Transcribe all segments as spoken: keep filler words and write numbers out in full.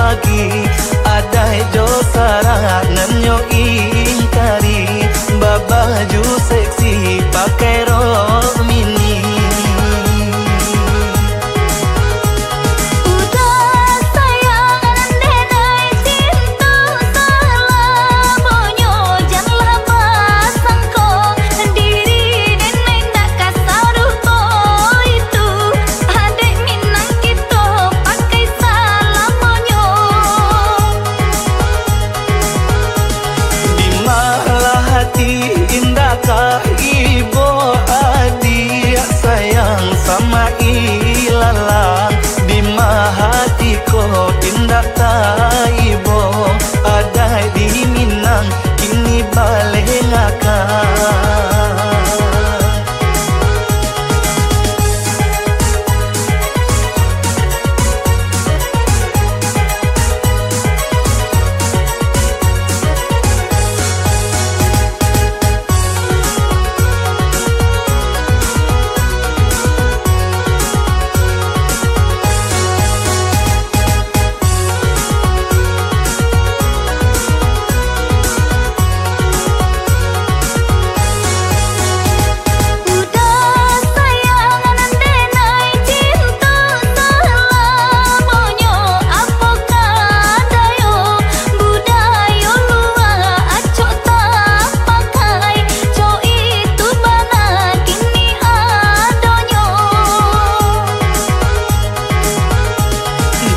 Adaik jo sarak nan nyo ingkari, babaju seksi pakai rok mini. Uda sayang nan denai cinto salamonyo, janlah basangko diri denai ndak ka sarupo itu. Adaik Minang kito pakai salamonyo. Di malah hati indak ka ibo, adiak sayang sama ilalang. Di ma hati ko indak taibo, adaik di Minang kini balengakang. Uda sayang nan denai cinto salamonyo, apo ka dayo budayo lua acok tapakai, cok itu bana kini adonyo.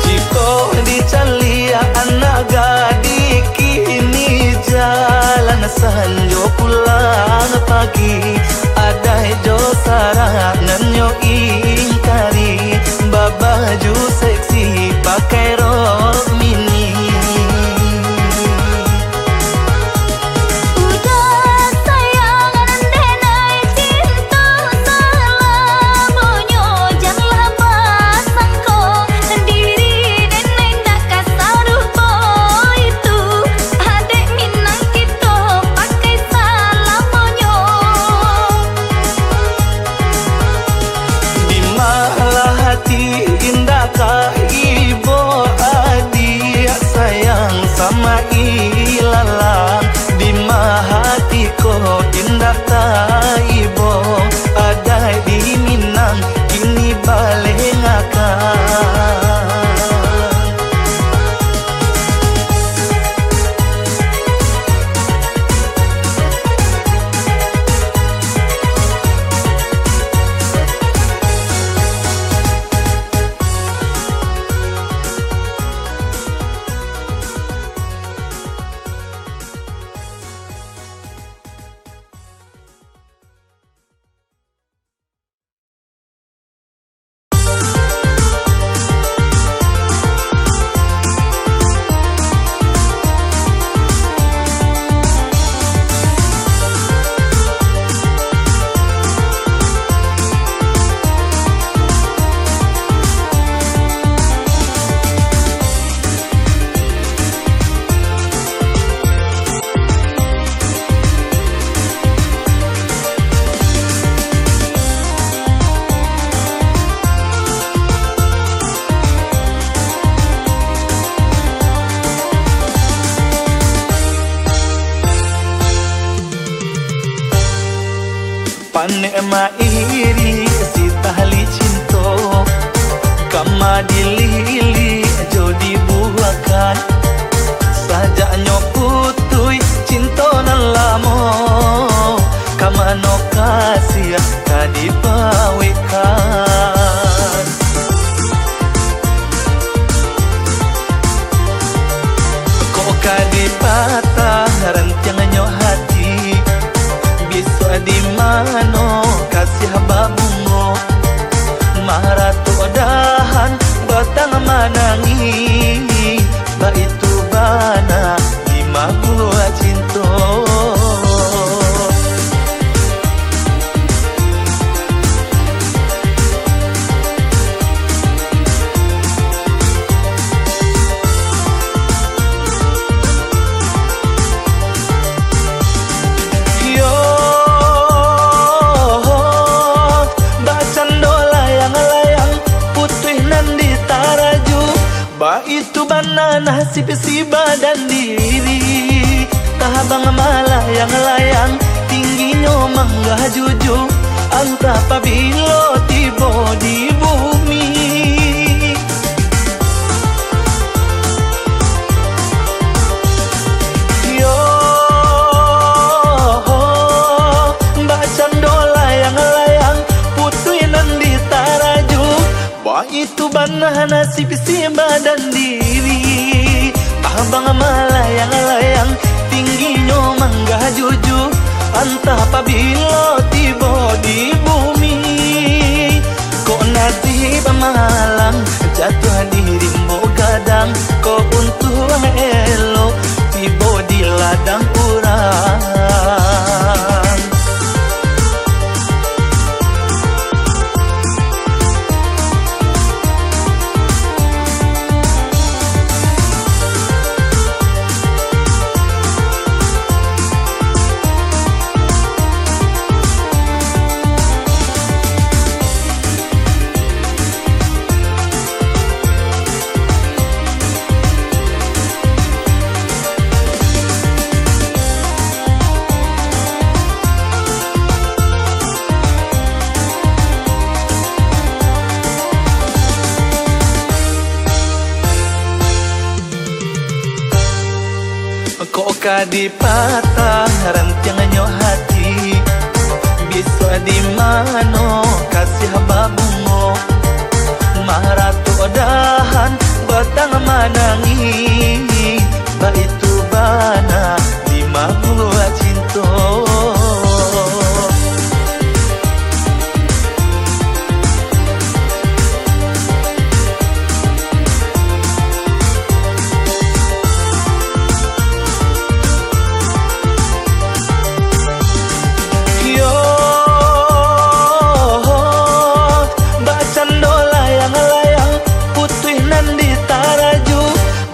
Jikok dicaliak anak gadih kini, jalan sanjo pulang pagi, adaik jo sarak nan nyo ingkari, babaju seksi pakai rok mini. Uda sayang nan denai cinto salamonyo, janlah basangko diri denai ndak ka sarupo itu. Adaik Minang kito pakai salamonyo. Di malah hati indak ka ibo, adiak sayang sama ilalang. Di ma hati ko indak taibo, adaik di Minang kini balengakang. Panek mairi si tahli cinto, ka madililik jo dibuahkan. Sajaknyo putuih cinto nan lamo, ka mano kasiah ka dipauikkan. Kok ka dipatah rantiangnyo hati, bisuak di mano kasiah babungo, maratok dahan batang manangih, baitu bana di mabuah cinto. Yo. Itu bana nasib si badan diri, tabang malayang-layang, tingginyo manggajuju, antah pabilo tibo di bumi. Yo, bak cando layang-layang, putuih nan ditaraju, baitu bana nasib si badan diri. Tabang malayang-layang, tingginyo manggajuju, antah pabilo tibo di bumi. Kok nasib malang, jatuah di rimbo gadang. Kok untuang elok, tibo di ladang urang. Kok ka dipatah rantiangnyo hati, bisuak di mano kasiah babungo, maratok dahan batang manangih, baitu bana di mabuak cinto. Yo, bak cando layang-layang, putuih nan ditaraju,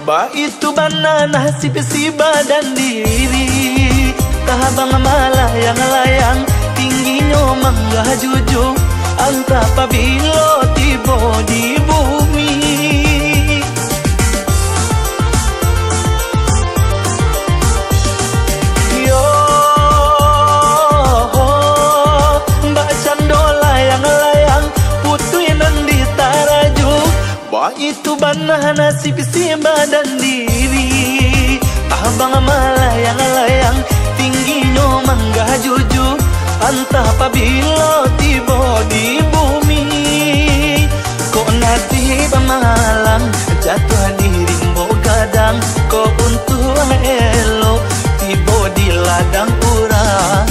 baitu bana nasib si badan diri. Tabang malayang-layang, tingginyo manggajuju, antah pabilo tibo di bumi. Yo, bak cando layang-layang, putuih nan ditaraju, baitu bana nasib si badan diri. Tabang malayang-layang, tingginyo manggajuju, antah pabilo tibo di bumi. Kok nasib malang, jatuah di rimbo gadang. Kok untuang elok, tibo di ladang urang.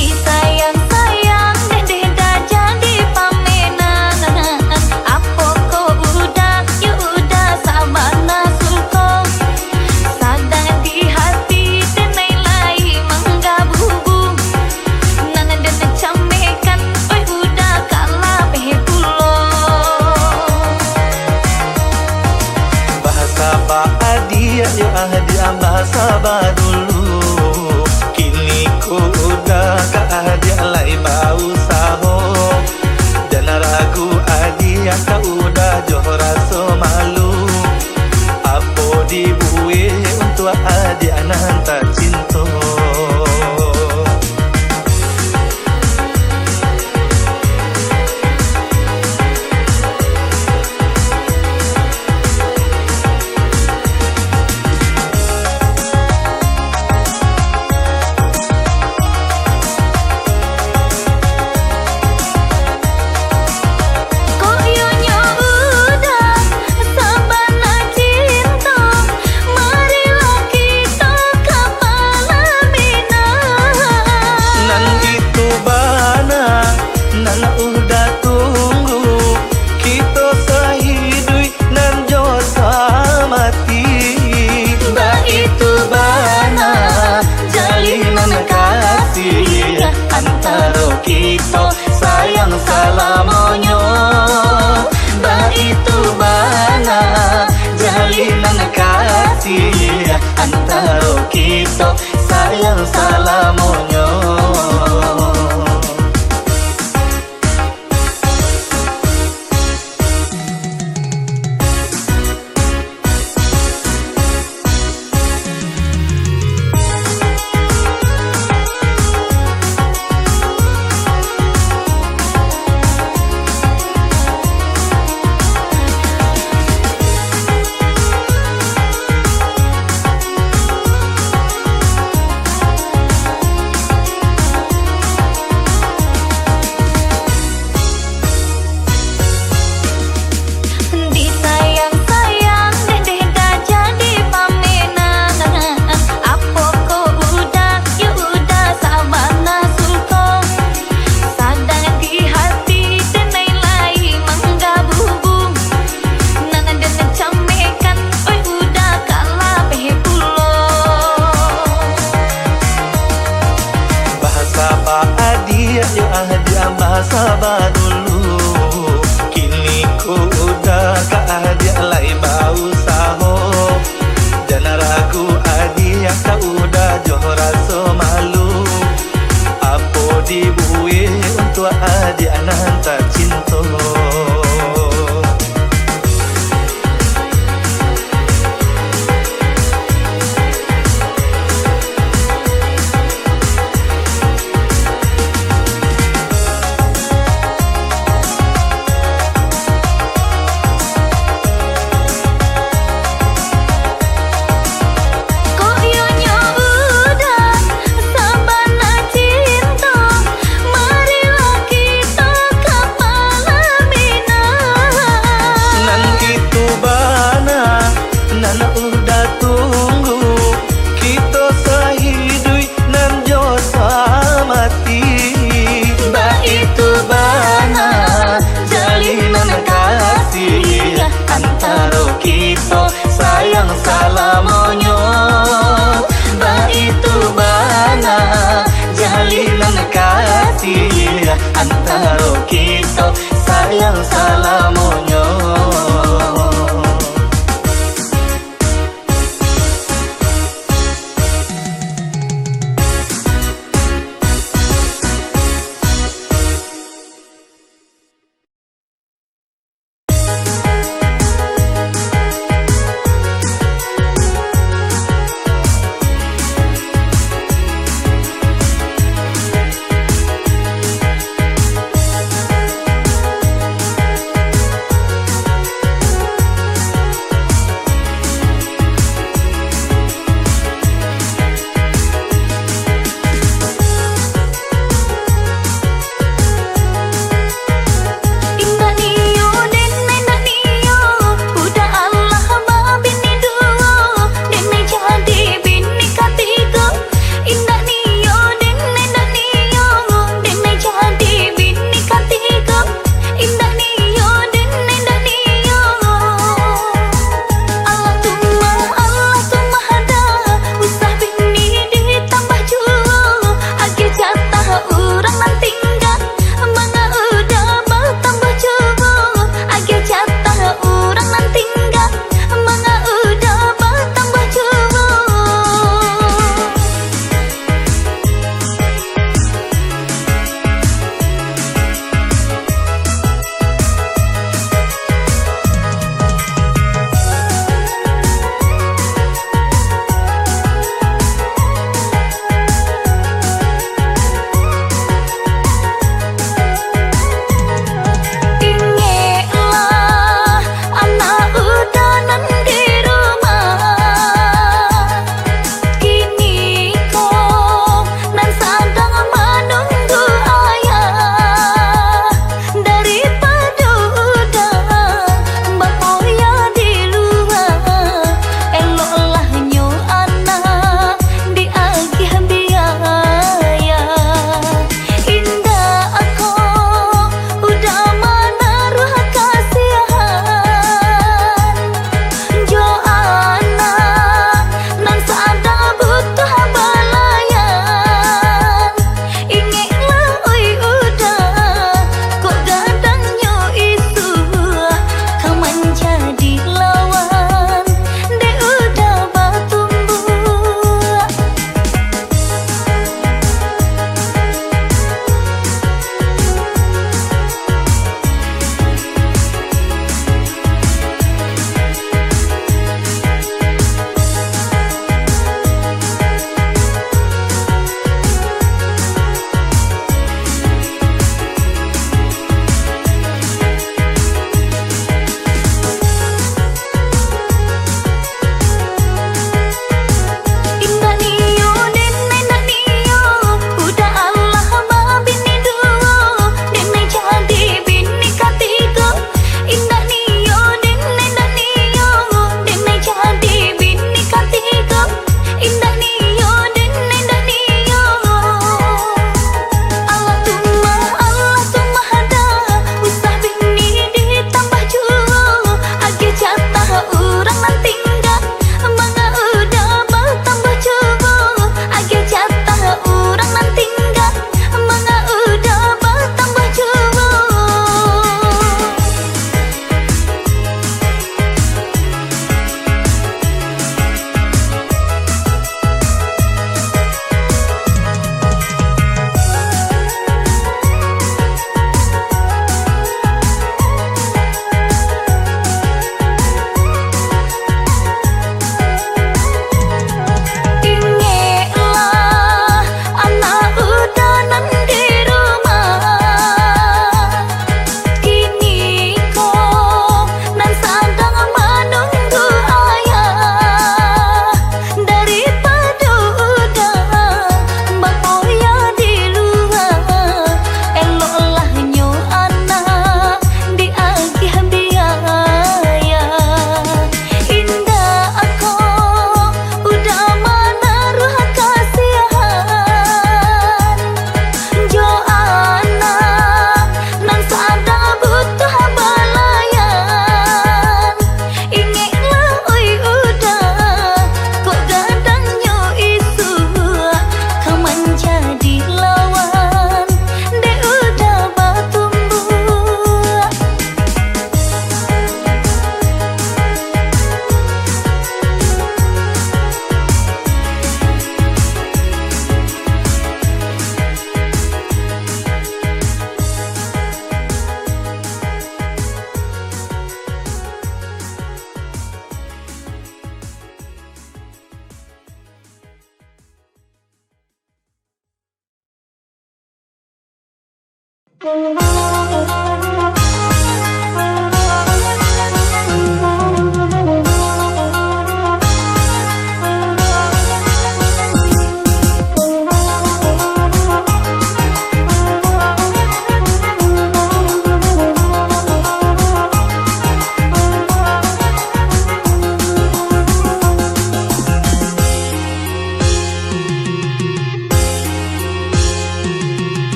Disayang-sayang, dek deh gajah di pamenan. Apo ko uda, yo uda sabana suko. Sadang di hati, denai lai manggabubu. Nan den camekan, oi uda ka lapeh pulo. Basaba adiak yo adiak basaba dulu. Kini ko uda ka adiak lai bausaho. Jan ragu adiak ka uda jo raso malu. Apo dibuek untuak adiak nan tacinto. Kito sayang salamonyo, baitu bana jalinan kasih antaro kito sayang salamonyo. Disayang-sayang deh, deh dah jadi pamenan. Apo ko Uda, yo Uda sabana suko. Sadang di hati denai lai manggabubu. Nan den camekan, oi Uda ka lapeh pulo. Bahasa ba adiak yo adiak bahasa badulu. Kini ko Uda ka adiak lai bausaho. Jan ragu adiak ka Uda jo raso malu. Apo dibuek untuak adiak nan tacinto. Kok iyo nyo Uda sabana cinto, marilah kito ka palaminan. Nan itu bana, nan Uda tunggu, kito sahiduik nan jo samati. Baitu bana jalinan kasih antaro kito sayang salamonyo. Baitu bana jalinan kasih antaro kito sayang salamonyo.